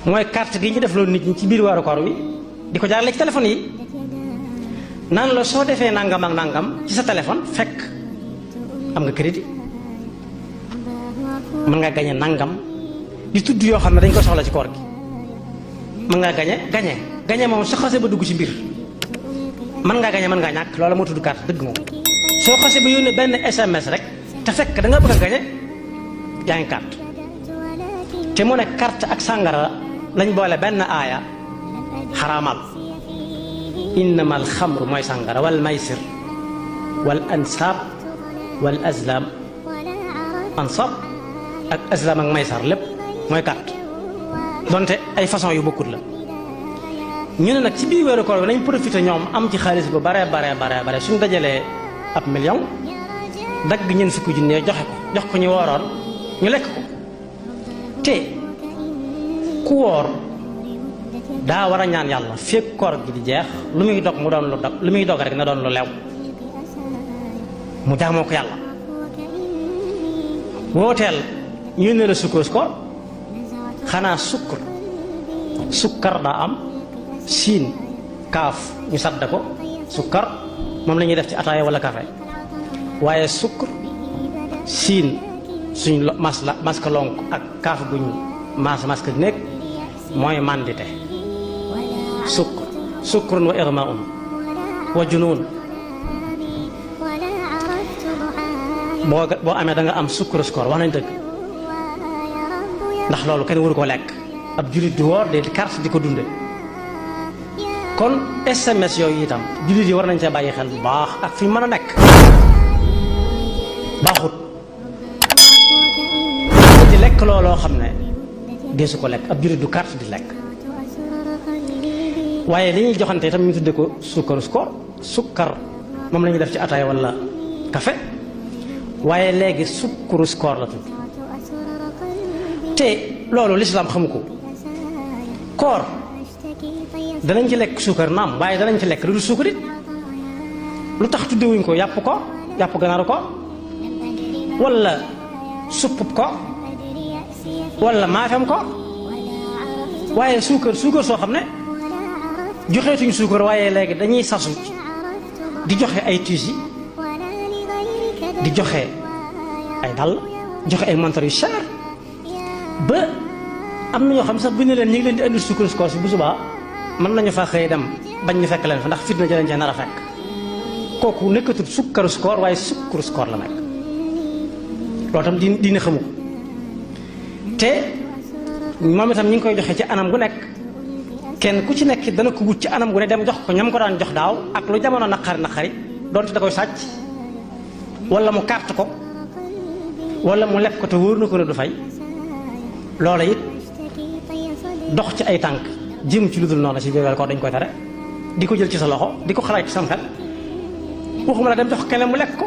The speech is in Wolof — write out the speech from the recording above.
mooy carte gi ñu def loolu nit ñi ci biir weeru koor wi di ko jaarale ci téléphone yi naan la soo defee nangam ak nangam ci sa téléphone fekk am nga crédit mën nga gañe nangam di tudd yoo xam ne dañ ko soxla ci koor gi mën ngaa gañe moom soo xasee ba dugg ci mbir mën ngaa gañe mën ngaa ñàkk loola moo tudd carte dëgg moom soo xasee ba yónnee benn SMS rek te fekk da nga bëgg a gañe yaa ngi carte te mu ne carte ak sàngara lañ boole benn aaya xaraamal innama alxamru mooy sàngara wal maysir wal ansaab wal azlam ansab ak azlam ak maysar lépp mooy carte donte ay façon yu bokkut la ñu ne nag ci biir weeru koor bi nañ profité ñoom am ci xaalis bu bare suñ dajalee ab million dagg ñeent fukki junne joxe ko jox ko ñu wooroon ñu lekk ko te ku woor daa war a ñaan yàlla fekk koor gi di jeex lu muy dog mu doon lu muy dog rek na doon lu lew mu jaamoo ko yàlla wooteel ñu ne la sukkoos ko xanaa sukkar daa am siin kaaf ñu sadda ko sukkar moom la ñuy def ci ataaya wala café waaye sukkur siin suñ maska lonk ak kaaf guñ maska nekk mooy mandite sukkurun wa irmaun wa junuun boo amee da nga am sukkuru score wax nañ dëgg ndax loolu kenn waru ko lekk ab jullit di woor de carte di ko dunde kon SMS yooyu itam jullit yi war nañ cee bàyyi xel bu baax ak fi mën a nekk baaxut di lekk looloo xam ne deesu ko lekk ab jullit du carte di lekk waaye li ñuy joxante itam ñu tudde ko sukkaru score sukkar moom la ñuy def ci ataaya wala café waaye léegi sukkaru score la tudd te loolu lislaam xamu ko koor danañ ci lekk suukar naam waaye danañ ci lekk lu dul suukar it lu tax tuddewuñ ko yàpp ganaaru ko wala suppub ko wala maafem ko waaye suukar soo xam ne joxeetuñu suukar waaye léegi dañuy sasu di joxe ay tuuti di joxe ay dàll joxe ay montar yu cher ba am na ñoo xam sax bu ñu leen ñu ngi leen di indi suukar score si bu subaa mën nañu fa xëy dem bañ ñu fekk leen fa ndax fitna jëleen cee nar a fekk kooku nekkatul sukkaru score waaye sukkaru score la nekk loolu tam dina xamu ko te moom itam ñi ngi koy joxe ci anam gu nekk kenn ku ci nekk dana ko wut ci anam gu ne dem jox ko ñam ko daan jox daaw ak lu jamono naqari doonte da koy sàcc wala mu carte ko wala mu lekk ko te wóor na ko ne du fay loola it dox ci ay tànk jëm ci lu dul noonu si biir ko dañ koy tere di ko jël ci sa loxo di ko xalaat ci sam xel waxuma la dem jox keneen mu lekk ko